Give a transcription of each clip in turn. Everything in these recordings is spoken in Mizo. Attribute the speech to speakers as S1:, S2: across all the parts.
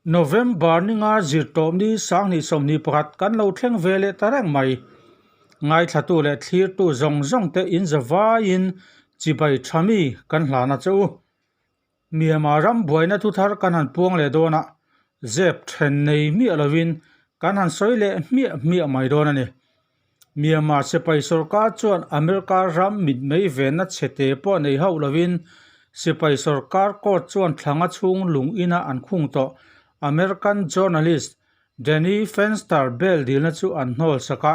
S1: November ninga zirtawpni 2021 kan lo thleng ve leh ta reng mai. Ngaithlatu leh thlirtu zawng zawng te in zavaiin chibai tha mi kan hlan a che u. Myanmar ram buaina thu thar kan han puang leh dawn a, zep then nei miah lovin kan han sawi leh hmiah hmiah mai dawn a ni. Myanmar sipai sorkar chuan America ram mitmei venna chhete pawh nei hauh lovin sipai sorkar court chuan thlanga chhung lung ina an khung tawh American journalist Danny Fenster bail dilna chu an hnawl sak a,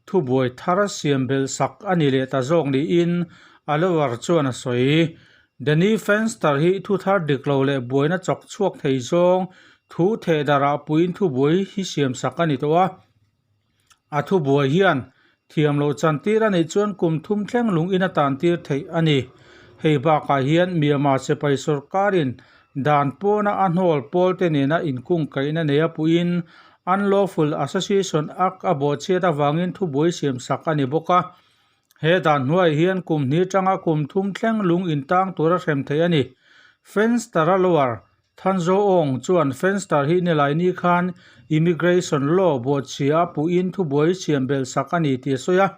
S1: thubuai thar siam belh sak a ni leh ta zawk niin a lawyer chuan a sawi. Danny Fenster hi thu thar dik lo leh buaina chawk chhuak thei zawng thu thehdarh ah puiin thubuai hi siam sak a ni tawh a. A thubuai hian thiam loh chantir a nih chuan kum thum thleng lung in a tan tir theih a ni. Hei bakah hian Myanmar sipai sorkarin dan pawna a hnawl pawl te nena inkungkaihna nei a puhin Unlawful Association Act a bawhchhiat avangin thubuai siam sak a ni bawk a. He dan hnuaiah hian kum hnih tanga kum thum thleng lung intang tura hrem theih a ni. Fenster a lower Thanzo Aung chuan Fenster hi Nilaini khan Immigration Law buatchhia a puhin thubuai siam belh sak a ni tih a sawi a,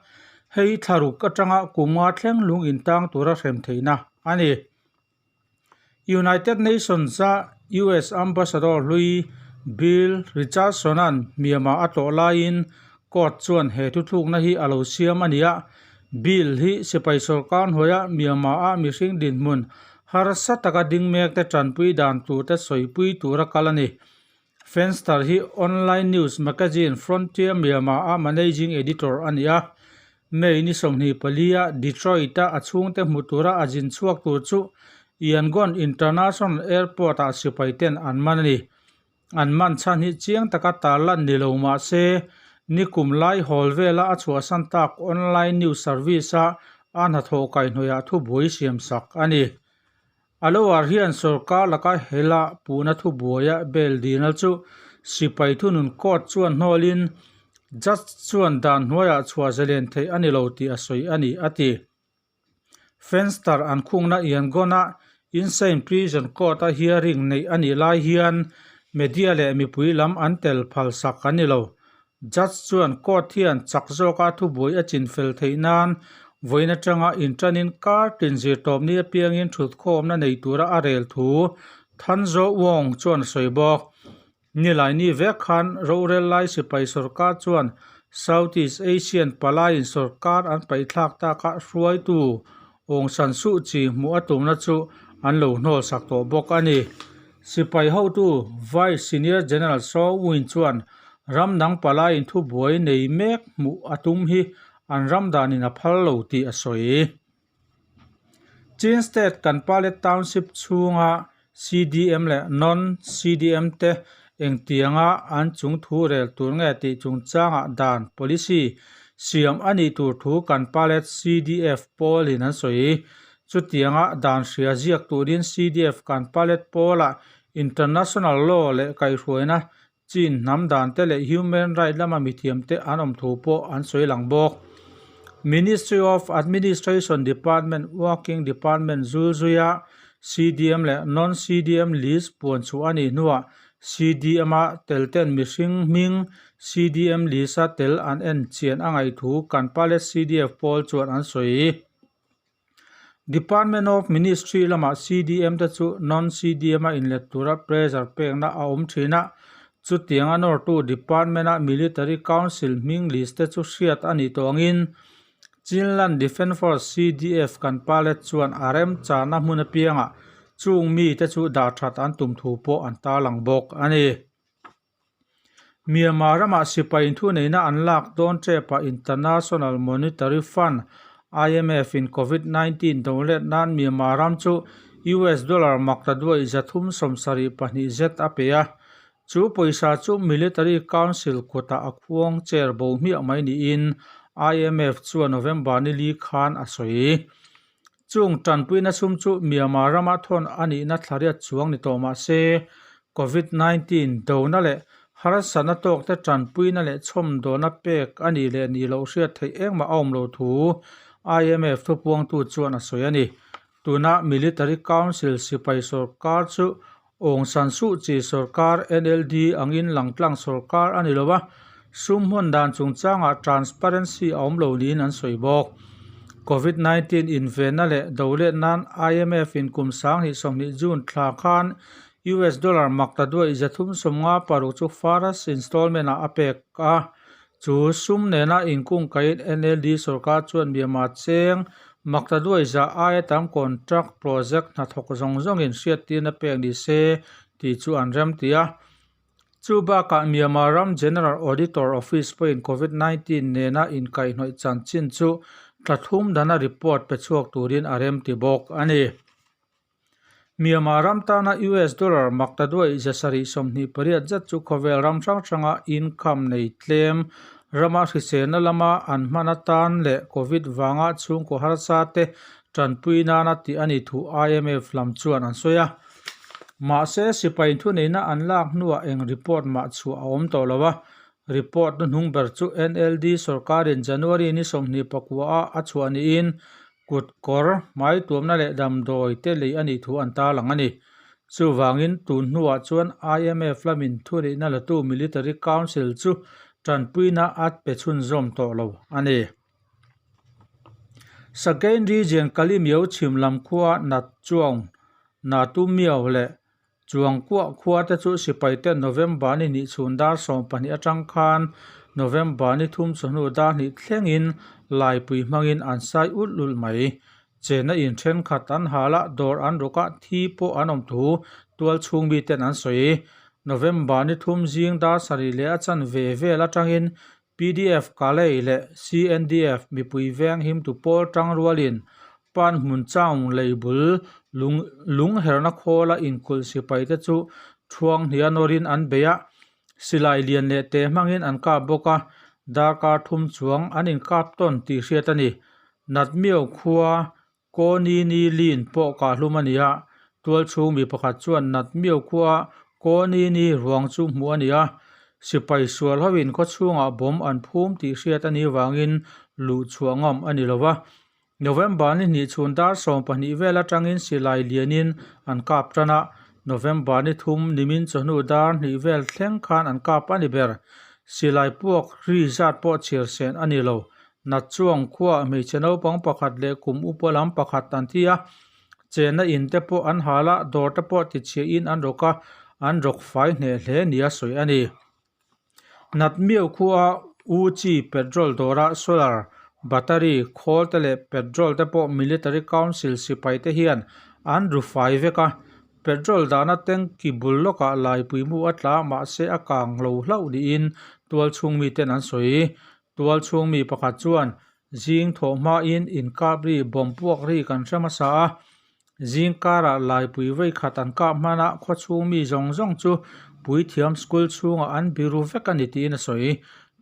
S1: hei thlaruk atanga kum nga thleng lung intang tura hrem theihna a ni. United Nations-a US Ambassador hlui Bill Richardson-a'n Myanmar a tlawh laiin court chuan he thuthlukna hi a lo siam a ni a, Bill hi sipai sorkar hnuaia Myanmar-a mihring dinhmun Harsa taka ding mekte tanpui dan turte sawipui tura kal a ni. Fenster hi online news magazine Frontier Myanmar a managing editor a ni a. May ni 24 a Detroit-a a chhungte hmu tura a zin chhuak tur chu Yangon International Airport-ah sipaiten an man a ni. An man chhan hi chiang taka tarlan ni lo mah se, nikum lai hawl vela a chhuahsan tak online news service-a a hnathawh kaihhnawihah thubuai siamsak a ni. A lower hian sorkar laka hela puhna thubuaia bail dilna chu sipai thunun court chuan hnawlin judge chuan dan hnuaiah chhuah zalen theih a ni lo tih a sawi a ni, a ti. Fenster an khungna Yangon-a Insein Prison Court-a hearing neih a nih lai hian media leh mipui lam an tel phal sak an ni lo. Judge chuan court hian chak zawka thubuai a chinfel theih nan vawiin atanga inṭanin kar tin zirtawpni apiangin thutkhawmna nei tura a rel thu Thanzo Wong chuan a sawi bawk. Nilaini vek khan rorel lai sipai sorkar chuan Southeast Asian palaiin sorkar an paihthlak taka hruaitu Aung San Suu Kyi hmuh a tumna chu an lo hnawl sak tawh bawk a ni. Sipai hotu Vice Senior General Saw Win chuan ram dang palaiin thubuai nei mek hmuh a tum hi an ram danin a phal lo tih a sawi. Chin State Kanpalet Township chhunga CDM leh Non-CDM te engtianga an chung thu rel tur nge tih chungchangah dan, policy, siam a nih tur thu Kanpalet CDF pawlin an sawi. Chutianga dan hria ziak turin CDF Kanpalet pawlah International Law leh kaihhruaina Chin hnam dan te leh human right lama mithiam te an awm thu pawh an sawi lang bawk. Ministry of Administration Department Working Department zul zuia CDM leh Non-CDM list puan chhuah a nih hnuah CDM a tel ten mihring hming CDM list a tel an en chian a ngaih thu Kanpale CDF pawl chuan an sawi. Department of Ministry lamah CDM te chu non-CDM a inlet tura pressure pekna a awm thin a, chutianga nawrtu Department-a Military Council hming list te chu hriat a nih tawh angin Chinland Defence Force, CDF, kan palet chuan a remchana hmun apiangah chung mite chu dah that an tum thu pawh an tarlang bawk a ni. Myanmar ramah sipai inthuneihna an lak dawn tepah International Monetary Fund, IMF, in Covid 19 dolet nan Myanmar ram chu US dollar makta duai 372 zet a pe a. Chu pawisa chu Military Council kutah a khuang chair bo hmiah mai niin IMF chuan November ni li khan a sawi. Chung tanpuina sum chu Myanmar rama thawn a nihna thlariat chuang ni tawh mah se, Covid 19 dona leh harsatna tawkte tanpuina leh chhawmdawlna pek a nih leh nih loh hriat theih engmah a awm lo thu IMF thupuangtu chuan a sawi a ni. Tuna Military Council sipai sorkar chu Aung San Suu Kyi sorkar NLD angin langtlang sorkar a ni lo a, sum hmun dan chungchangah transparency a awm lo niin an sawi bawk. Covid 19 invenna leh dolet nan IMF in kum 2020 June thla khan US dollar makta duai 356 chu first installment ah a pek a, Chu sum nena inkungkaiin NLD sorkar chuan Myanmar cheng makta duai zah aia tam contract project hnathawk zawng zawngin hriattirna pek ni se tih chu an remti a. Chu bakah Myanmar ram General Auditor Office pawhin Covid 19 nena inkaihhnawih chanchin chu thla thum dana report pe chhuak turin a remti bawk a ni. Myanmar ram tana US dollar makta duai 728 zet chu khawvel ram hrang hranga income nei tlem rama hriselna lama an hman atan leh Covid vanga chhungkaw harsa te tanpui nana tih a nih thu IMF lam chuan an sawi a. Mahse, sipai thuneihna an lak hnuah eng report mah chhuah a awm tawh lo a. Report hnuhnung ber chu NLD sorkarin January ni 24 a a chhuah niin Kut kawr, hmai tuamna leh damdawi te lei a nih thu an tarlang a ni. Chuvangin, tun hnuah chuan IMF lamin thuneihna latu Military Council chu tanpuina a pe chhunzawm tawh lo a ni. Sagain Region Kalimiau chhim lam khua Nat Chuang, Natu Miau leh Chuangkuah khua te chu sipai ten November ni hnih chhun dar 12 atang khan November ni thum chawhnu dar hnih thlengin laipui hmangin an sai ulh ulh mai. Chenna in thenkhat an hal a, dawr an ruk a, thi pawh an awm thu tual chhung miten an sawi. November ni thum zing dar sarih leh a chan ve vel atangin PDF Kalay leh CNDF mipui veng himtu pawl tang rualin Pan hmun chaung lei bul lung lung herna khawla inkulh sipai te chu thuang hnia nawrin an bei a, silai lian leh te hmangin an kap bawk a, darkar thum chuang an inkap tawn tih hriat a ni. Natmiau khua Kawnini Lin pawh kahhlum a ni a, tual chhung mi pakhat chuan Natmiau khua Kawnini ruang chu hmuh a ni a, sipai sual hoin khaw chhungah bomb an phum tih hriat a nih vangin luh chhuah ngam a ni lo va. November ni hnih chhun dar 12 vel atangin silai lianin an kap tan a, November ni thum nimin chawhnu dar hnih vel thleng khan an kap a ni ber. Silai puak ri zat pawh chhiar sen a ni lo. Nat chuang khuaah hmeichhe naupang pakhat leh kum upa lam pakhat an thi a, chenna in te pawh an hal a, dawr te pawh tichhiahin an rawk a, an rawk fai hneh hle nia sawi a ni. Nat miau khua U Chi petrol dawra solar, battery, khawl te leh petrol te pawh Military Council sipai te hian an ru fai vek a, petrol dahna tanki bul lawkah laipui mu a tla mahse a kang lo hlauh niin tual chhung miten an sawi. Tual chhung mi pakhat chuan zing thawh hmain inkap ri bawm puak ri kan hre hmasa a, zing karah laipui vei khat an kap hman a, khaw chhung mi zawng zawng chu puithiam school chhungah an biru vek a ni tiin a sawi.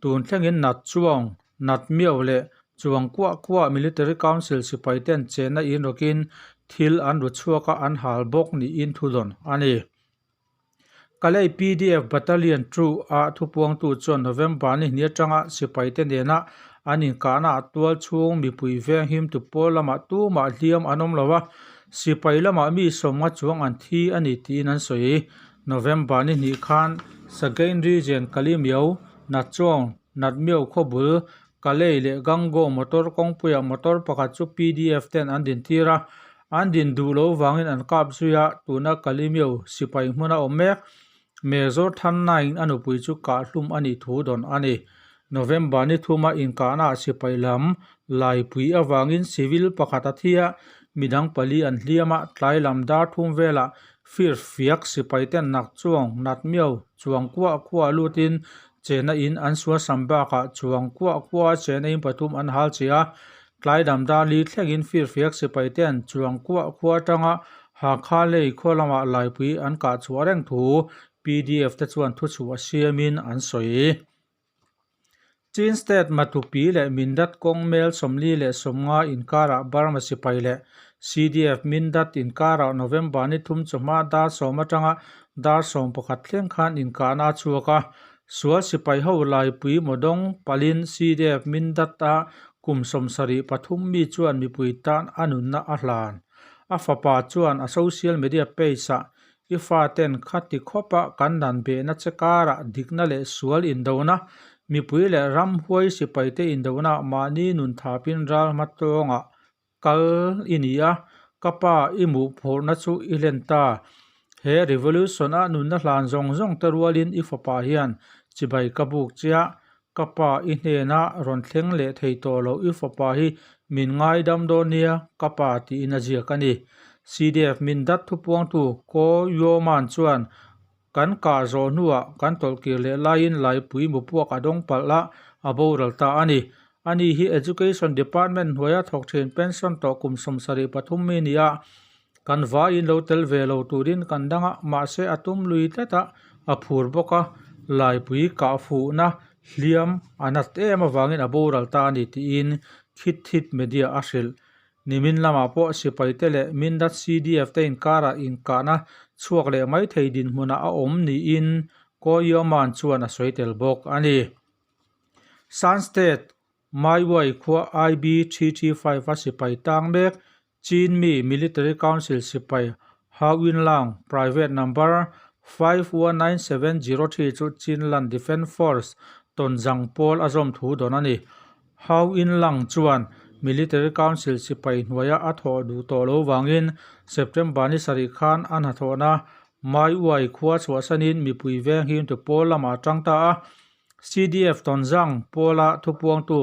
S1: Tun thlengin Nat Chuang, Nat Miau leh Chuang Kuah Kuah Military Council sipai ten chenna inrawkin thil an ru chhuak a, an hal bawk niin thudawn a ni. Kalay PDF Battalion 2 a thupuangtu chuan November ni hnih atanga sipaite nena an inkahna ah tual chhung mipui veng himtu pawl lamah tumah hliam an awm lo a, sipai lamah mi sawmnga chuang an thi a ni tiin an sawi. November ni hnih khan Sagaing Region Kalimiau, Natchuang, Natmiau khawbul, Kalay leh Gangaw motor kawngpuiah motor pakhat chu PDF ten an dintir a, an din duh loh vangin an kap zui a, tuna Kalimiau sipai hmuna awm mek Major Thannain a nupui chu kahhlum a nih thu dawn a ni. November ni thuma inkahnaah sipai lam laipui avangin civil pakhat a thi a, midang pali an hliam a, tlai lam dar thum velah firfiak sipai ten nak chuang nat miau chuang kuah kuah lutin Chena in an suasam bakah chuang kuah kuah a chena in pathum an hal che a, tlai dam dar li thlengin firfiak sipai ten chuang kuah kuah atanga Hakha lei khaw lamah laipui an kah chhuah reng thu PDF te chuan thuchhuah siamin an sawi. Chin State Matupi leh Mindat kawng mel 45 inkarah Burma sipai leh CDF Mindat inkarah November ni thum chawhma dar sawm atanga dar 11 thleng khan inkahna a chhuak a. Sual sipai ho laipui mawdawng palin CDF Mindat a kum 73 mi chuan mipui tan a nunna a hlan. A fapa chuan a social media page ah I faten khati khawpa kan dan behna che karah dikna leh sual indona, mipui leh ramhuai sipaite indona mahni nun thapin ral hma tawngah kal i ni a, ka pa i muhphurhna chu i hlen ta. He revolution a nunna hlan zawng zawng te rualin i fapa hian chibai ka buk che a, ka pa i hnena rawn thleng leh thei tawh lo i fapa hi min ngaidam dawn nia ka pa tiin a ziak a ni. CDF min dat thupuangtu Ko Yoman chuan Kan kah zawh hnuah kan tawlhkir leh laiin laipui mupuak a dawng palh a, a boral ta a ni. Ani hi Education Department hnuaia thawk thin pension tawh kum 73 mi ni a, kan vaiin lo tel ve lo turin kan dang a, mahse a tum lui tlat a, a phur bawk a, laipui kah fuhna hliam a nat em avangin a boral ta a ni tiin Khit Thit Media a hrilh. Nimin lamah pawh sipaite leh Mindat CDF te inkarah inkahna chhuak leh mai thei dinhmunah a awm niin Ko Yoman chuan a sawi tel bawk a ni. Shan State Maiwai khua IB 335 a sipai tang mek Chin mi Military Council sipai Hau In Lang Private Number 519703 chu Chinland Defence Force tawnzang pawl a zawm thu dawn a ni. Hau In Lang chuan Military Council sipai hnuaia a thawh duh tawh lo vangin September ni sarih khan a hnathawhna Maiuai khua chhuahsanin mipui veng him tu pawl lamah a tang ta a. CDF Tonzang pawla thupuangtu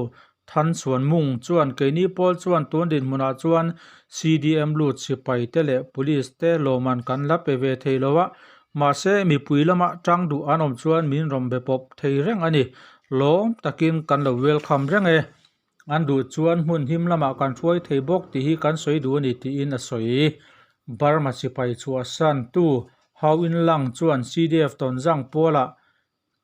S1: Than Chuan Mung chuan keini pawl chuan tun dinhmunah chuan CDM lut sipai te leh Police te lawmman kan la pe ve thei lo a, mahse mipui lama tang duh an awm chuan min rawn be pawp thei reng a ni. Lawm takin kan lo welcome reng e. An duh chuan hmun him lamah kan hruai thei bawk tih hi kan sawi duh a ni tiin a sawi. Burma sipai chhuahsan tu Hau In Lang chuan CDF Tonzang pawlah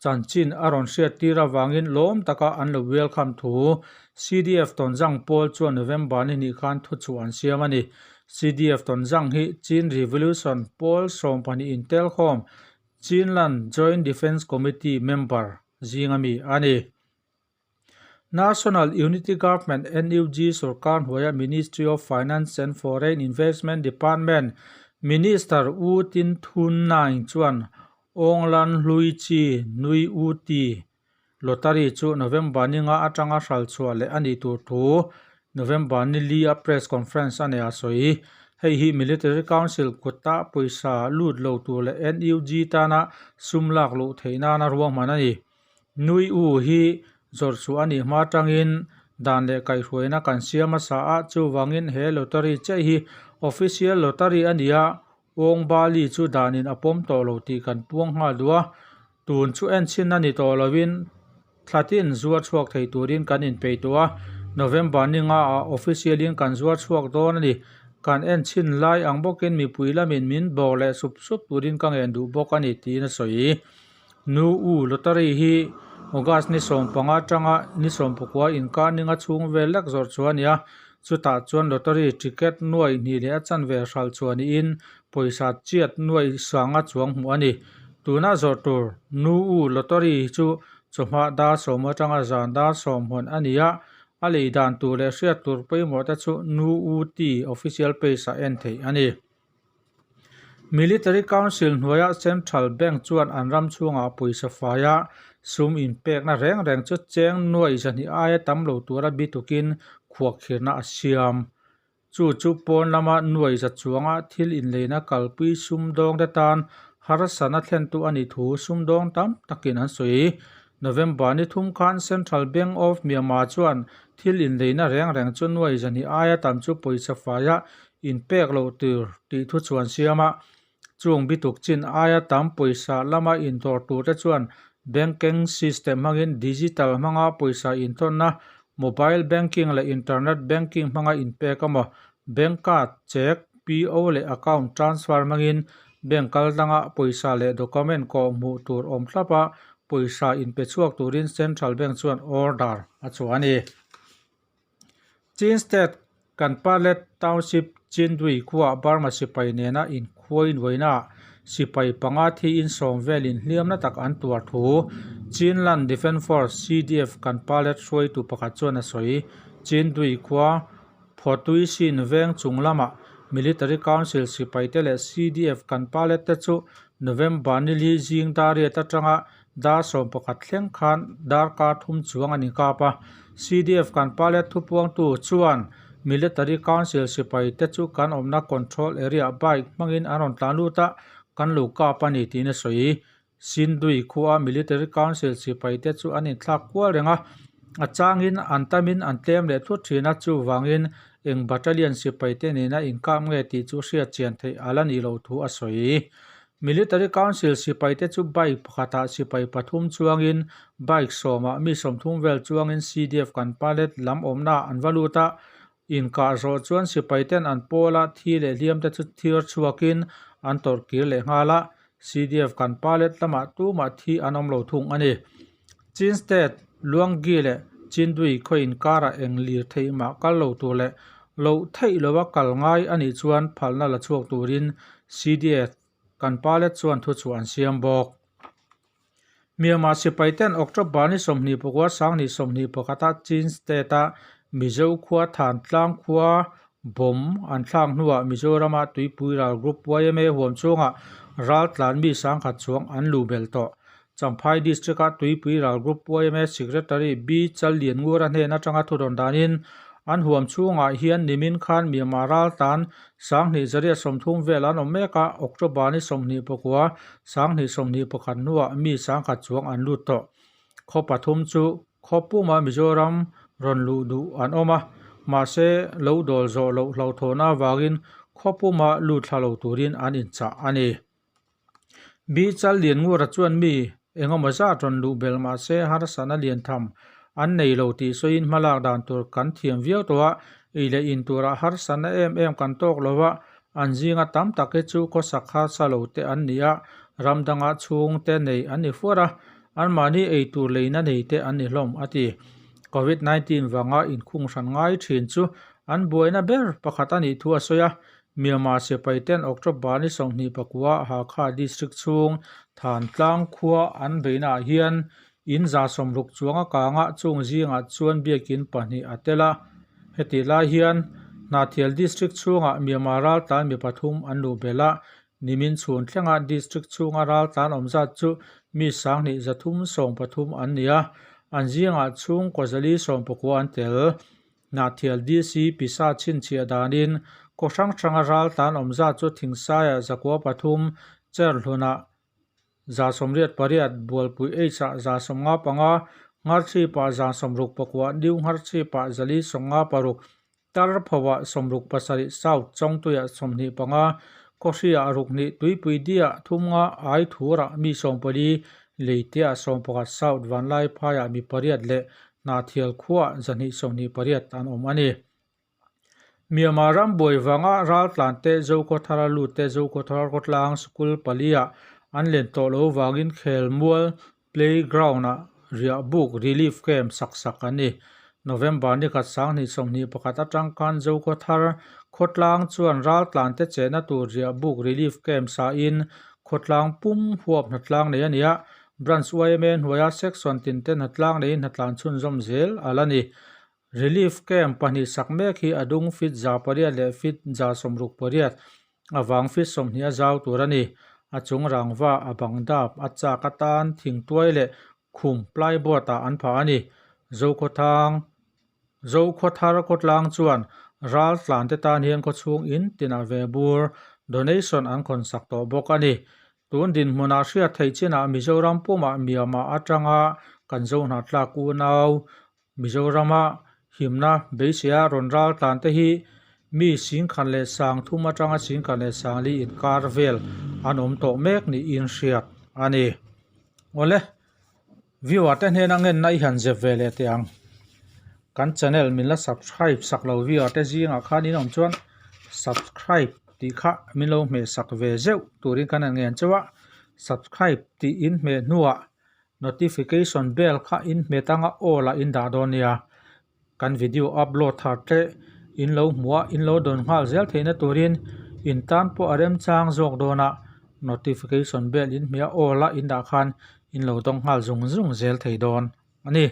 S1: chanchin a rawn hriat tir avangin lawm taka an lo welcome thu CDF Tonzang pawl chuan November ni hnih khan thuchhuah an siam a ni. CDF Tonzang hi Chin Revolution pawl 12 intelkhawm Chinland Joint Defence Committee member zinga mi a ni. National Unity Government, NUG, sorkar hnuaia Ministry of Finance and Foreign Investment Department Minister U Tin Thun Naing chuan Awnglan Hlui Chi Nui U Ti Lottery chu November ni nga atanga hral chhuah leh a nih tur thu November ni li a press conference a nei a sawi. Hei hi Military Council kuta pawisa lut lo tur leh NUG tana sum lak luh theih nana ruahman a ni. Nui U hi zawrh chhuah a nih hma atangin dan leh kaihhruaina kan siam hmasa a, chuvangin he lottery chiah hi official lottery a ni a, Awng Bali chu danin a pawm tawh lo tih kan puang nghal duh a, tun chu enchhin a ni tawh lovin thlatin zuar chhuak thei turin kan inpeih tawh a, November ni nga ah official in kan zuar chhuak dawn a ni. Kan enchhin lai ang bawkin mipui lamin min bawr leh sup sup turin ka ngen duh bawk a ni tiin a sawi. Nu U Lottery hi August ni 15 atanga ni 19 inkar ninga chhung vel lek zawrh chu a ni a, chutah chuan lottery ticket nuai hnih leh a chanve hralh chhuah niin pawisa chiat nuai sanga chuang hmuh a ni. Tuna zawrh tur Nu U Lottery chu chawhma dar sawm atanga zan dar sawm hawn a ni a, a lei dan tur leh hriat tur pawimawh te chu Nu U T official page ah en theih a ni. Military Council hnuaia Central Bank chuan an ram chhungah pawisa faia sum inpekna reng reng chu cheng nuai 200 aia tam lo tura bitukin khuahkhirhna a siam. Chu chu pawn lama nuai za chuanga thil inleina kalpui sumdawngte tan harsatna thlentu a nih thu sumdawng tam takin an sawi. November ni thum khan Central Bank of Myanmar chuan thil inleina reng reng chu nuai 200 aia tam chu pawisa faia inpek loh tur tih thu chuan siam a, chung bituk chin aia tam pawisa lama indawr turte chuan banking system hmangin digital hmanga pawisa inthawnna, mobile banking leh internet banking hmanga inpek emaw, bank card, cheque, PO leh account transfer hmangin bank kal danga pawisa leh document kawh hmuh tur awm thlap a, pawisa inpe chhuak turin Central Bank chuan order a chhuah a ni. Chin State Kanpalet Township Chindui khuaah Burma sipai nena inkhuai nuainaah sipai panga thiin sawm velin hliamna tak an tuar thu Chinland Defence Force, CDF, kan palet hruaitu pakhat chuan a sawi. Chindui khua Phawtuisin veng chung lamah Military Council sipaite leh CDF kan palet te chu November nili zing dariat atanga dar 11 thleng khan darkar thum chuang an inkap a. CDF kan palet thupuangtu chuan Military Council sipaite chu kan awmna control area bike hmangin an rawn tlan lut a, kan lo kap a ni tiin a sawi. Sindui khua Military Council sipaite chu an inthlak kual reng a, a changin an tamin an tlem leh thut thin a, chuvangin eng battalion sipaite nena inkap nge tih chu hriat chian theih a la nih loh thu a sawi. Military Council sipaite chu bike pakhatah sipai pathum chuangin bike sawmah mi 30 vel chuangin CDF kan palet lam awmnaah an va lut a, inkah zawh chuan sipaiten an pawla thi leh hliamte chu thir chhuakin an tawrh kir leh nghal a, CDF kan palet lamah tumah thi an awm lo thung a ni. Chin State, Luanggi leh Chindui khaw inkarah eng lir theih mah kal lo tur leh loh theih lova kal ngai a nih chuan phalna la chhuak turin CDF kan palet chuan thuchhuah an siam bawk. Myanmar sipai ten October ni 29 2021 a Chin State a Mizo khua Thantlang khua bomb an thlak hnuah Mizorama Tuipui Ral Group yma huam chhungah raltlan mi 10,000 chuang an luh belh tawh. Champhai District-a Tuipui Ral Group yma Secretary B Challianngura hnen atanga thudawn danin an huam chhungah hian nimin khan Myanmar raltlan 2830 vel an awm mek a, October ni 29, 2021 hnuah mi 10,000 chuang an lut tawh. Khaw pathum chu khaw puma Mizoram rawn luh duh an awm a, mahse lo dawl zawh loh hlauhthawhna avangin khaw puma lut thla lo turin an inchah a ni. Bichal Lianngura chuan mi engemaw zat rawn luh belh mahse harsatna lian tham an nei lo tih sawiin hmalak dan tur kan thiam viau tawh a, ei leh in turah harsatna em em kan tawk lo a, an zinga tam tak hi chu khawsak harsa lo te an ni a, ram danga chhungte nei an ni fuar a, anmahni ei tur leina nei te an ni hlawm a ti. Covid 19 vanga inkhung hran ngai thin chu an buaina ber pakhat a nih thu a sawi a, Myanmar sipai ten October ni 29 Hakha District chhung Thantlang khua an beihnaah hian in 60 chuang a kang a, chung zingah chuan biakin pahnih a tel a. Hetih lai hian Hnahthial District chhungah Myanmar raltlan mi pathum an luh belh a, nimin chhun thlenga District chhunga raltlan awm zat chu mi 2313 an ni a, an zingah chhungkaw 419 an tel. Hnahthial DC Pisa chhinchhiah danin khaw hrang hranga raltlan awm zat chu Thingsaiah 303, Cherhlunah 88, Bualpui H-ah 55, Ngharchhipah 69, New Ngharchhipah 456, Tarphoah 67, South Chawngtuiah 25, Khawhriah 62, Tuipui Diah 30, Aithurah mi 14, Leiteah 11, South Vanlaiphaiah mi pariat leh Hnahthial khuaah 228 an awm a ni. Myanmar ram buai vanga raltlante Zokhawthara lutte Zokhawthar khawtlang school paliah an len tawh lo vangin khelmual playground-ah riah buk relief camp sak sak an ni. November ni khat 2021 atang khan Zokhawthar khawtlang chuan raltlante chehna tur riah buk relief camp sain khawtlang pum huap hnatlang nei a ni a, Branch yma hnuaia section tin te hnatlang neiin hnatlan chhunzawm zel a la ni. Relief camp pahnih sak mek hi a dung feet 800 leh feet 68 a vang feet 20 a zau tur a ni. A chung rangva, a bang dap, a chak atan thingtuai leh khum plyboard ah an phah a ni. Zokhawthang Zokhawthar khawtlang chuan raltlan te tan hian khawchhung in tinah ve bur donation an khawn sak tawh bawk a ni. Tun dinhmunah hriat theih chinah Mizoram pumah Myanmar atanga kan Zohnatlak unau Mizorama himna beiseia rawn raltlan te hi mi 10,300 atanga 10,400 inkar vel an awm tawh mek niin hriat a ni. Awle, viewer te hnena ngenna i han zep ve leh teh ang. Kan channel min la subscribe sak lo viewer te zingah khan in awm chuan subscribe tih kha min lo hmeh sak ve zeuh turin kan han ngen chauh a, subscribe tih in hmeh hnuah notification bell kha in hmet anga all ah in dah dawn nia. Kan video upload thar te in lo hmuh a, in lo dawn nghal zel theihna turin in tan pawh a remchang zawk dawn a. notification bell in hmeh a all a in dah khan in lo dawng nghal zung zung zel thei dawn a ni.